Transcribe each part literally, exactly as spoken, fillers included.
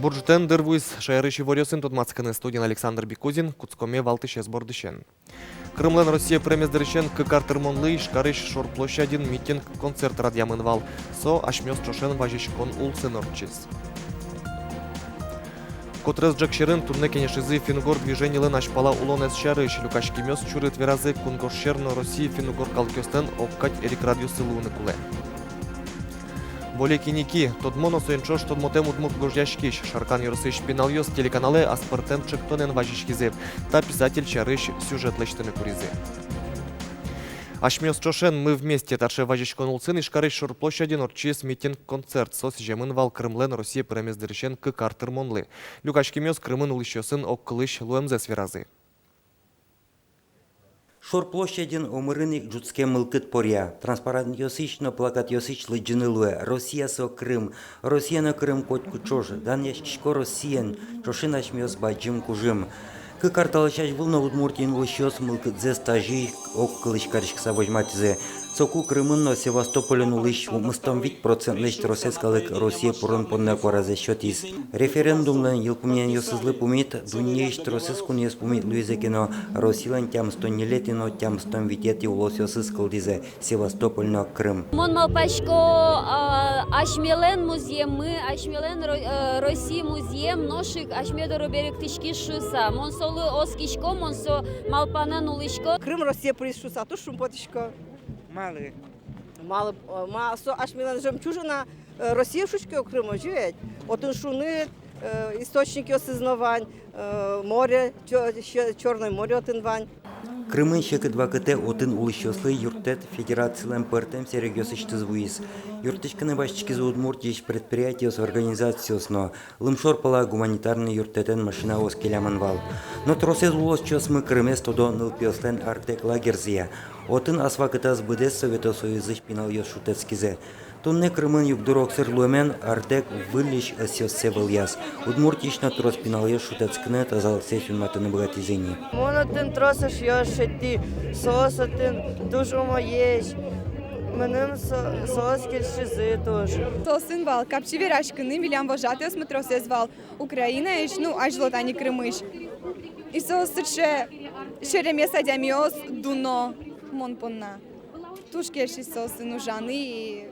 Бур ӝытэн! Дыр вуиз шаерысь иворъёсын тодматскыны. Студиын Александр Бикузин. Кутскомы валтӥсез бордысен. Крымлэн Россие пыремез дырысен кык ар тырмонлы Ижкарысь Шор площадьын митинг-концерт радъямын вал. Со асьмеос ӵошен вазиськон улсын ортчиз. Котырес ӝӧк сьӧрын туннэ кенешизы финн-угор движенилэн азьпала улонэз сярысь. Люкаськемъёс чурыт веразы: кунгож сьӧр но Россия финн-угор калыкъёслэн огкадь эрикрадъёссы луыны кулэ. «Болекиники» — тодмо но соин ӵош тодмотэм удмурт гожъяськись. Шаркан ёросысь пиналъёс телеканалэ аспӧртэм ӵектонэн вазиськизы. Та писатель сярысь сюжет лэсьтыны куризы. Асьмеос ӵошен, «Мы вместе» тарше вазиськон улсын Ижкарысь Шор площадьын ортчиз митинг-концерт. Со сӥземын вал Крымлэн Россие пыремез дырысен кык ар тырмонлы. Люкаськемъёс Крымын улӥсьёсын огкылысь луэмзэс веразы. Шор площадьын омырын ик ӝутскем мылкыд поръя. Транспарантъёсысь но плакатъёсысь лыдӟыны луэ: «Россия — со Крым. Россия но Крым котьку ӵош. Данъяськисько Россиен. Ӵошен асьмеос бадӟым кужым». Кык ар талэсь азьвыл но Удмуртиын улӥсьёс мылкыдзэс тазьы ик огкылысь кариськыса возьматӥзы. Соку Крымын но Севастополен улӥсь укмыстон вить процентлэсь тросэз калык Россие пырон понна куаразэс сётӥз. Референдумлэн йылпумъянъёсызлы пумит дуннеысь тросэз кунъёс пумит луизы ке но, Россилэн тямыстон ньылетӥ но тямыстон витетӥ улосъёсыз кылдӥзы: Севастополь но Крым. Мон малпасько, а, асьмелэн музъеммы, асьмелэн Ро-, э, Россия музъем нош ик асьме доры берыктӥськиз шуыса. Мон солы оскисько, мон со малпанэн улӥсько. Крым Россие пыриз шуыса туж шумпотӥсько. Малы? Малы, э, ма со асьмелэн жемчужина, э, Россие шуиське Крым, озьы ведь. Отын шуныт, э, источникъёсыз но вань, э, море, чё-, чё-, Чёрное море отын вань. Крымын секыт вакытэ отын улӥсьёслы юрттэт федерацилэн пӧртэм сэрегъёсысьтыз вуиз. Юрттӥськыны басьтӥськизы Удмуртиысь предприятиос, организациос но. Лымшор пала гуманитарной юрттэтэн машинаос келямын вал. Но тросэз улосчиосмы Крымез тодо нылпиослэн «Артек» лагерьзыя. Отын ас вакытаз быдэс Совето Союзысь пиналъёс шутэтскизы. Туннэ Крымын югдур огсыр луэмен «Артек» выльысь ӧсъёссэ вӧлъяз. Удмуртиысь но трос пиналъёс шутэтскыны, тазалыксэс юнматыны быгатӥзы ини. Мон отын трос эшъёс шедьтӥ, соос отын туж умоесь. Мыным со-, соос кельшизы туж. Соосын вал капчи вераськыны, милям вожатыосмы тросэз вал Украинаысь, ну, азьло тани Крымысь. И соос сыӵе серемес адямиос, дуно мон понна. Туж кельшиз соосын ужаны и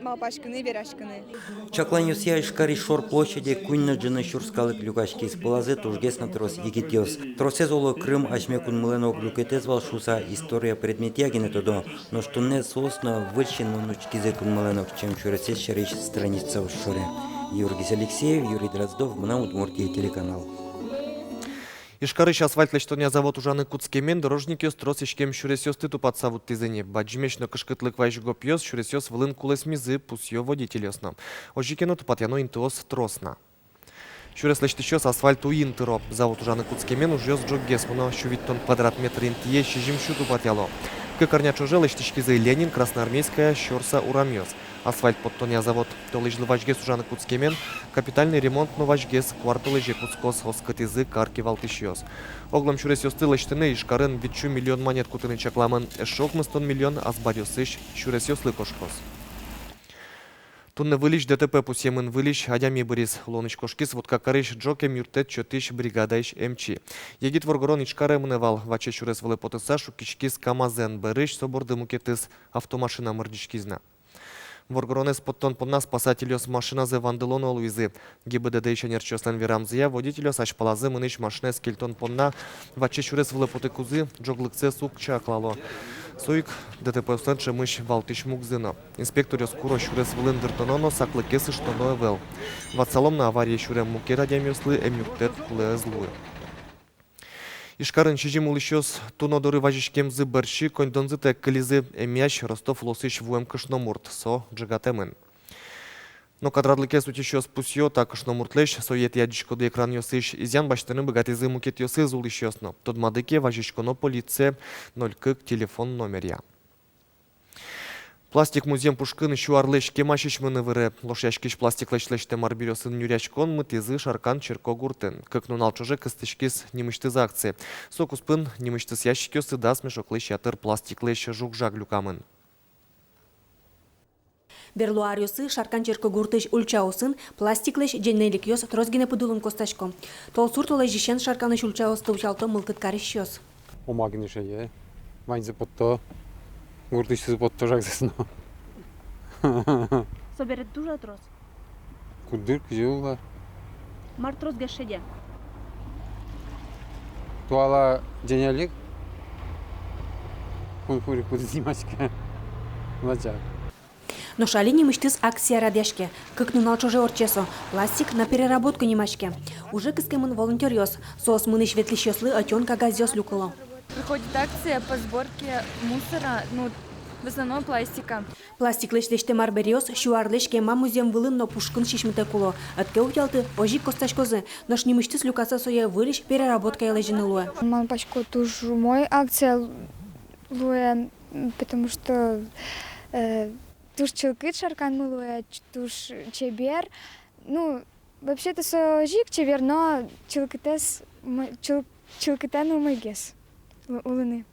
малпаськыны, вераськыны. Чакланъёсъя, Ижкарысь Шор площаде куинь но ӝыны сюрс калык люкаськиз, пӧлазы тужгес но трос егитъёс. Тросэз, оло, Крым асьме кунмылэн ог люкетэз вал шуыса история предметъя гинэ тодо. Нош туннэ соос но выль синмын учкизы кунмылэн ортчем сюресэз сярысь страницаос шоре. Юргис Алексеев, Юрий Дроздов, «Мынам Удмуртие» телеканал. Ижкарысь асфальт лэсьтонъя завод ужаны кутскемен дорожникъёс трос иськем сюресъёсты тупатыса вуттӥзы ини. Бадӟымесь но кышкытлык вайись гопъёс сюресъёс вылын кулэсмизы, пусъё водительёс но. Озьы ке но, тупатъяно интыос трос на. Сюрес лэсьтӥсьёс асфальт уйин тыро. Завод ужаны кутскемен ужъёс ӝоггес мыно. Сю витьтон квадрат метр интые сизьым сю тупатъяло. Кык арня ӵоже лэсьтӥськизы Ленин, Красноармейская, Сюрса урамъёс. Асфальт поттонъя завод толэзьлы вазьгес ужаны кутскемен, капитальный ремонт но вазьгес, куартолэзе кутскоз, оскытӥзы кар кивалтӥсьёс. Оглом сюресъёсты лэсьтыны Ижкарын витьсю миллион манет кутыны чакламын, эшшо укмыстон миллион азбаръёсысь сюресъёслы кошкоз. Туннэ выльысь ДТП пусъемын: выльысь адями быриз. Улонысь кошкиз Воткакарысь ӝог эмъюрттэт сётӥсь бригадаысь эмчи. Егит воргорон Ижкаре мынэ вал. Ваче сюрес вылэ потыса, шуккиськиз КамАЗэн. Бӧрысь со борды мукетыз автомашина мырӟиськиз на. Воргоронэз поттон понна спасательёс машиназэ вандылоно луизы. ГИБДД-ысь ӧнерчиослэн верамзыя, водительёс азьпалазы мынӥсь машинаез кельтон понна ваче сюрес вылэ потыкузы ӝоглыксэс уг чаклало. Со ик ДТП-ослэн ӵемысь валтӥсь мугзы но. Инспекторъёс куро сюрес вылын дыртоно но саклыкез ыштоно ӧвӧл. Ватсалом на, аварие сюрем мукет адямиослы эмъюрттэт кулэ ӧз луы. Ижкарын сизьым улӥсьёс туно доры вазиськемзы бӧрсьы коньдонзытэк кылизы. Эмъясь Ростов улосысь вуэм кышномурт, со ӝегатэмын. Но катрадлыкез утисьёс пусъё: та кышномуртлэсь, соетӥ адӟиськоды экранъёсысь, изъян басьтыны быгатӥзы мукетъёсыз улӥсьёс но. Тодмады ке, вазиськоно полицие ноль кык телефон номеръя. Пластик музъем пушкын сю арлэсь кемасьысь мыныны выре. Лошъяськись пластиклэсь лэсьтэм арбериосын нюръяськон мытӥзы Шаркан черкогуртын. Кык нунал ӵоже кыстӥськиз нимысьтыз акция. Со куспын нимысьтыз ящикъёсы дас мешоклэсь ятыр пластиклэсь жуг-жаг люкамын. Берло аръёсы Шаркан черкогуртысь ульчаосын пластиклэсь ӟенеликъёс трос гинэ пыдулын костасько. Толсур толэзьысен Шарканысь ульчаосты утялто мылкыд карисьёс. Омак гинэ шеде. Ваньзэ потто. Гуртысьтызы потто жагзэс но. Собере туж-а трос? Куддыр, кызьы улэ. Мар тросгес шеде? Туала ӟенелик. Кунфури кудӥз нимаське. Лачак. Нош али нимысьтыз акция радъяське. Кык нунал ӵоже ортче со. «Пластик на переработку» нимаське. Уже кыскемын волонтёръёс. Соос мынӥсь-ветлӥсьёслы ӧтён кагазъёс люкыло. Проходит акция по сборке мусора, ну, в основном пластика. Пластиклэсь лэсьтэм арбериос сю арлэсь кема музъем вылын но пушкын сисьмытэк уло. Ӧд ке утялты, озьы ик костаськозы. Нош нимысьтыз люкаса сое выльысь переработкае лэзьыны луэ. Малпасько, туж умой акция луэ, потому что, э, туж чылкыт Шарканмы луэ, ч-, туж чебер. Ну, вообще-то со озьы ик чебер, но чылкытэз, м-, чыл-, чылкытэн умойгес у-, улыны.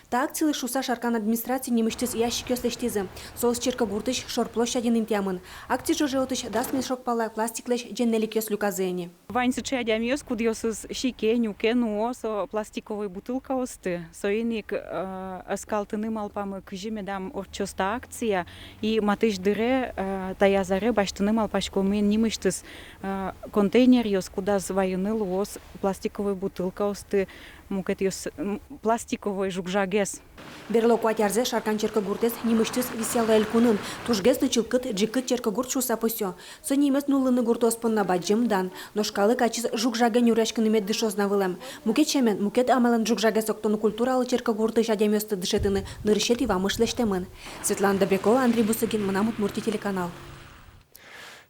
Та акцилы шуыса Шаркан администраци нимысьтыз ящикъёс лэсьтӥзы. Соос черкогуртысь шор площадьын интыямын. Акци ӵоже отысь дас мешок пала пластиклэсь ӟенеликъёс люказы ини. Вань сыӵе адямиос, кудъёсыз сике, нюке, нуо со пластиковой бутылкаосты. Соин ик, э, оскалтыны малпамы, кызьы медам ортчоз та акция, и матысь дыре, э, таяз аре басьтыны малпаськомы нимысьтыз, э, контейнеръёс, кудаз вайыны луоз пластиковой бутылкаосты, мукетъёс, м, пластиковой жуг-жагез. Берло куать арзэ Шаркан черкогуртэз нимысьтыз висъяло элькунын. Тужгес но чылкыт, ӝикыт черкогурт шуыса пусъё. Со нимез нуллыны гуртоос понна бадӟым дан. Нош калык ачиз жуг-жаген нюръяськыны мед дышоз на вылэм. Мукет сямен, мукет амалэн жуг-жагез октон культуралы черкогуртысь адямиосты дышетыны нырысетӥ вамыш лэсьтэмын. Светлана Добрякова, Андрей Бусыгин, «Мынам Удмуртие» телеканал.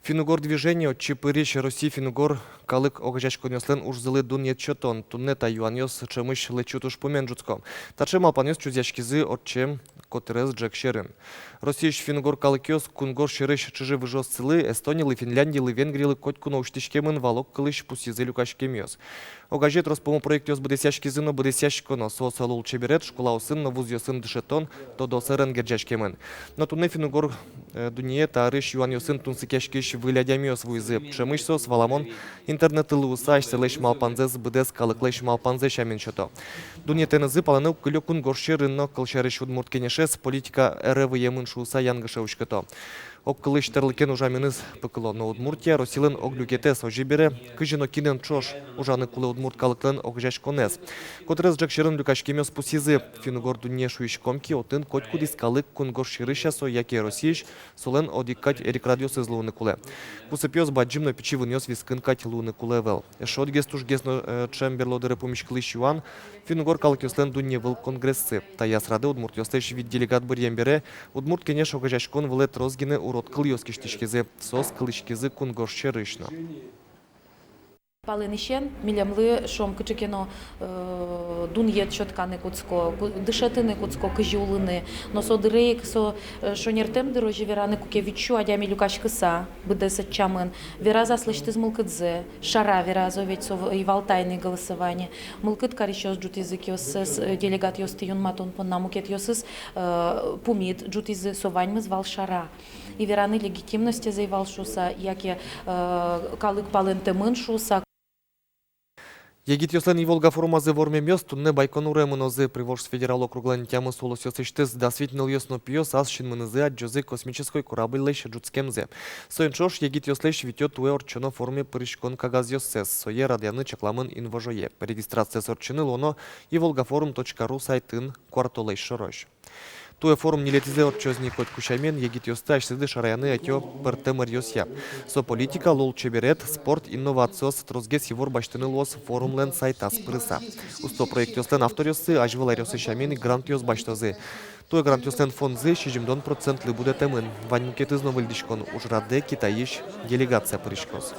«Финн-угор движение» — отчы пырись Россиысь финн-угор калык огазеяськонъёслэн ужзылы дунъет сётон. Туннэ та юанъёс ӵемысь лэчыт ужпумен ӝутско. Таӵе малпанъёс чузъяськизы ортчем котырес ӝӧк сьӧрын. Россиысь финн-угор калыкъёс кунгож сьӧрысь чыжы-выжыоссылы, Эстонилы, Финляндилы, Венгрилы котьку но усьтӥськемын вал, огкылысь пусйизы люкаськемъёс. Огазеяськон, трос пумо проектъёс быдэсъяськизы но быдэсъясько но. Соос лулчеберет, школаосын но вузъёсын дышетон, тодо сэрен герӟаськемын. Но туннэ финн-угор, э, дуннее та арысь юанъёсын тунсыкъяськись выль адямиос вуизы. Ӵемысь соос, валамон, интернетты луыса, асьсэлэсь малпанзэс быдэс калыклэсь малпанзэ сямен сёто. Дунъетэнызы палэнэ уг кылё кунгож сьӧрын но. Кылсярысь, Удмурт Кенешез «Политика РФ выемын» шуыса янгыше уськыто. Огкылысь тӧрлыкен ужаменыз пыкыло но. Удмуртия Россилэн ог люкетэз, озьы бере, кызьы но кинэн ӵош ужаны кулэ удмурт калыклэн огазеяськонэз. Котырес ӝӧк сьӧрын люкаськемъёс пусйизы: финн-угор дунне шуиськом ке, отын котькудӥз калык, кунгож сьӧрысь-а со, яке Россиысь, солэн одӥг кадь эрикрадъёсыз луыны кулэ. Кусыпъёс бадӟым но пичи вынъёс вискын кадь луыны кулэ ӧвӧл. Эшшо одӥгез тужгес но, э, ӵем берло дыре пумиськылӥсь юан — финн-угор калыкъёслэн дунне выл конгрессы. Таяз радэ удмуртъёслэсь вить делегат быръем бере Удмурт Кенеш огазеяськон вылэ трос гинэ урод кылъёс кисьтӥськизы. Соос кылӥськизы кунгож сьӧрысь но. Палэнысен милемлы, шуом, кыӵе ке но, э, дунъет сётканы кутско, ку-, дышетыны кутско, кызьы улыны. Но со дыре ик со, э, шонертэм дыр, озьы вераны, куке вить сю адями люкаськыса быдэс ӧтчамын. Вераз аслэсьтыз мылкыдзэ, шара вераз, о, ведь со в-, ӧй вал тайный голосование. Мылкыд карисьёс ӝутӥзы киоссэс, э, делегатъёсты юнматон понна, мукетъёсыз, э, пумит ӝутӥзы, со ваньмыз вал шара. И вераны легитимностез ӧй вал шуыса, яке, э, калык палэнтэмын шуыса. Егитъёслэн «Иволга» форумазы вормемъёс туннэ Байконуре мынозы. Приволжск федерал округлэн тямыс улосъёсысьтыз дас вить нылъёс но пиос ас синмынызы адӟозы космической корабльлэсь ӝутскемзэ. Соин ӵош егитъёслэсь витё туэ ортчоно форуме пыриськон кагазъёссэс. Сое радъяны чакламын инвожое. Регистрациез ортчыны луоно иволгафорум точка ру сайтын куартолэзь шорозь. Туэ форум ньылетӥзэ ортчоз ни. Котьку сямен, егитъёсты асьсэды шараяны ӧтё пӧртэм ӧръёсъя. Со политика, лулчеберет, спорт, инновациос, тросгес ивор басьтыны луоз форумлэн сайтаз пырыса. Усто проектъёслэн авторъёссы азьвыл ӧръёссы сямен ик грантъёс басьтозы. Туэ грантъёслэн фондзы сизьымдон процентлы будэтэмын. Вань мукетыз но выльдӥськон ужрадэ Китайысь делегация пыриськоз.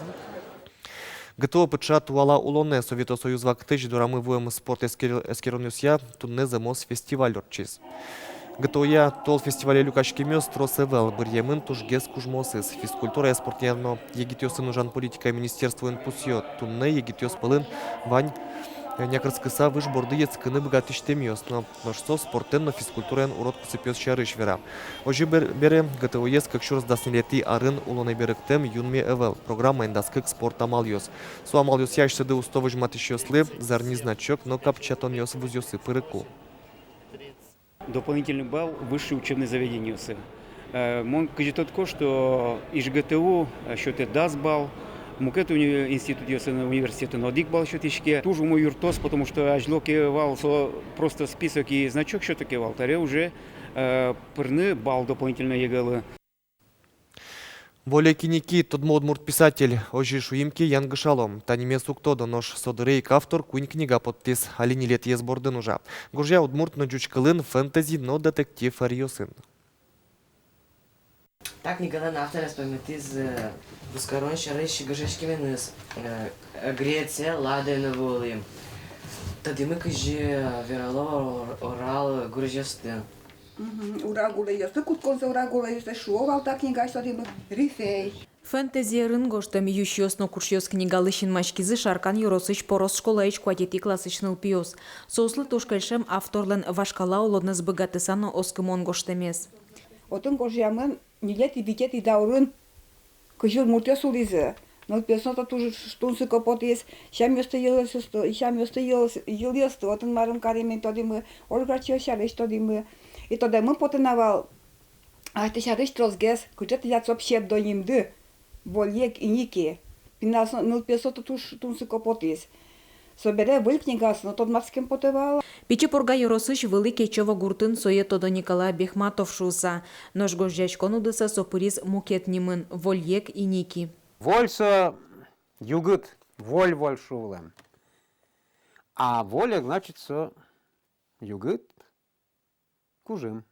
ГТО пыӵа туала улонэ. Совето Союз вакытысь дорамы вуэм спорт эскер-, эскеронъёсъя туннэ зэмос фестиваль ортчиз. ГТО-я тол фестивале люкаськемъёс трос ӧвӧл, быръемын тужгес кужмоосыз. Физкультурая, спортъя но егитъёсын ужан политикая министерствоын пусъё: туннэ егитъёс пӧлын вань Някырскыса выж борды йӧтскыны быгатӥсьтэмъёс но. Нош со спортэн но физкультураен урод кусыпъёс сярысь вера. Озьы бер-, бере, ГТО-ез кык сюрс дас ньылетӥ арын улонэ берыктэм юнме ӧвӧл. Программаын дас кык спорт амалъёс. Со амалъёсъя асьсэды усто возьматӥсьёслы зарни значок но капчатонъёс вузъёсы пырыку. Дополнительный балл высший учебный заведениосы. Э, мон кызьы тодӥсько, что ИжГТУ, э, сётэ дас балл, мукет уни-, институтъёсын, университетын одӥг балл сётӥське. Туж умой юрттоз, потому что азьло ке вал со просто список и значок сётэ ке вал, таре уже, э, пырны балл дополнительно ЕГЭ-лы. Вольык Иники тодмо удмурт писатель, озьы шуим ке, янгышалом. Та нимез уг тодо, нош со дыре ик автор куинь книга поттӥз, али ньылетӥез бордын ужа. Гожъя удмурт но ӟуч кылын фэнтези но детектив ӧръёсын. Та книгалэн авторез паймытӥз, э, вузкарон сярысь гожъяськеменыз, э, Греция, Ладен вылӥ. Тодӥмы, кызьы верало Урал гурезьёсты. Мгм. Урал гурезьёсты, кутсконзэ Урал гурезьёсты шуо вал та книгаысь, тодӥмы, Рифей. Фэнтези ӧрын гожтэм «Юсьёс но кушъёс» книгалы синмаськизы Шаркан ёросысь Порос школаысь куатетӥ классысь нылпиос. Соослы туж кельшем авторлэн вашкала улонэз быгатыса но оскымон гожтэмез. Отын гожъямын ньылетӥ, витетӥ даурын кызьы удмуртъёс улӥзы. Нылпиослы но туж тунсыко потӥз, сямъёсты, йылъёсты, сямъёсты, йыл-, йылъёсты. Отын марын каремын, тодӥмы, ожгарчиос сярысь тодӥмы. И тодэмын потэ на вал асьтэ сярысь тросгес, кыӵе тӥляд со псевдонимды, Вольык Иники. Пиналъёс но, нылпиослы но туж тунсыко потӥз. Собере выль книгаосын но тодматскем потэ вал. Пичи Пурга ёросысь Вылӥ Кечово гуртын сое тодо Николай Бехматов шуыса. Нош гожъяськон удысэ со пыриз мукет нимын — Вольык Иники. Воль со югыт, воль, воль шуо вылэм. А Вольык, значит, со югыт, кужым.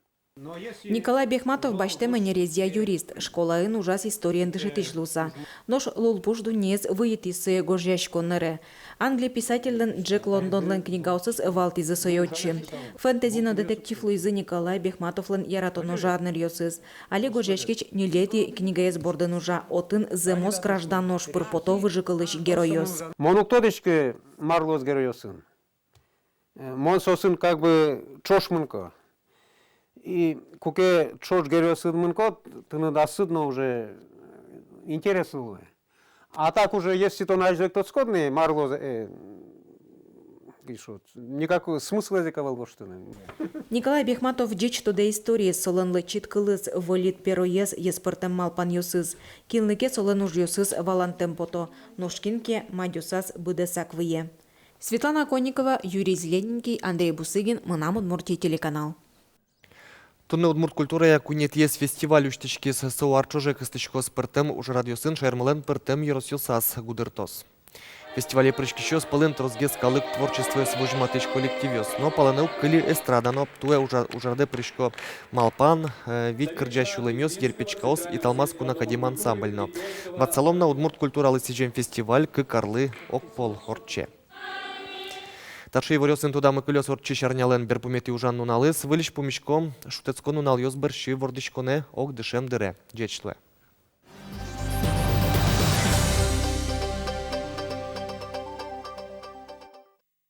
Николай Бехматов басьтэм ӧнерезъя юрист, школаын ужаз историен дышетӥсь луыса. Нош лулпуш дуннеез выйытӥз сое гожъяськон ӧре. Англи писательлэн Джек Лондонлэн книгаосыз валтӥзы сое отчы. Фэнтези но детектив луизы Николай Бехматовлэн яратоно жанръёсыз. Али гожъяськись ньылетӥ книгаез бордын ужа, отын зэмос граждан нош пыр пото выжыкылысь геройёс. Мон уг тодӥськы, мар луоз геройёсын. Э, мон соосын как бы ӵош мынӥсько. И куке ӵош геройёсын мынӥськод, тыныд ассыд но уже, э, интересно луэ. А так уже, если тон азьло ик тодӥськод ни, мар луоз, э, и шо, никакого смысла ик ӧвӧл гожтыны. Николай Бехматов ӟеч тодэ историез, солэн лэчыт кылыз, вольыт пероез, йӧспӧртэм малпанъёсыз. Кинлы ке солэн ужъёсыз валантэм пото, нош кин ке мадёсаз быдэсак вые. Светлана Конникова, Юрий Зелененький, Андрей Бусыгин, «Мынам Удмуртие» телеканал. Туннэ удмурт культурая куинетӥез фестиваль усьтӥськиз. Со ар ӵоже кыстӥськоз. Пӧртэм ужрадъёсын шаермылэн пӧртэм ёросъёсаз гудыртоз. Фестивале пыриськисьёс пӧлын тросгес калык творчествоез возьматӥсь коллективъёс. Но палэнэ уг кыльы эстрада но. Туэ ужа-, ужрадэ пырисько «Малпан», э, «Вить кырӟа сюлэмъёс», «Ерпечкаос», «Италмас» кун академ ансамбль но. Ватсалом на, удмурт культуралы сӥзем фестиваль кык арлы огпол ортче. Таӵе иворъёсын тодамы кылёз ортчись арнялэн берпуметӥ ужан нуналыз. Выльысь пумиськом шутэтскон нуналъёс бӧрсьы вордӥськонэ, ог дышем дыре. Ӟеч луэ.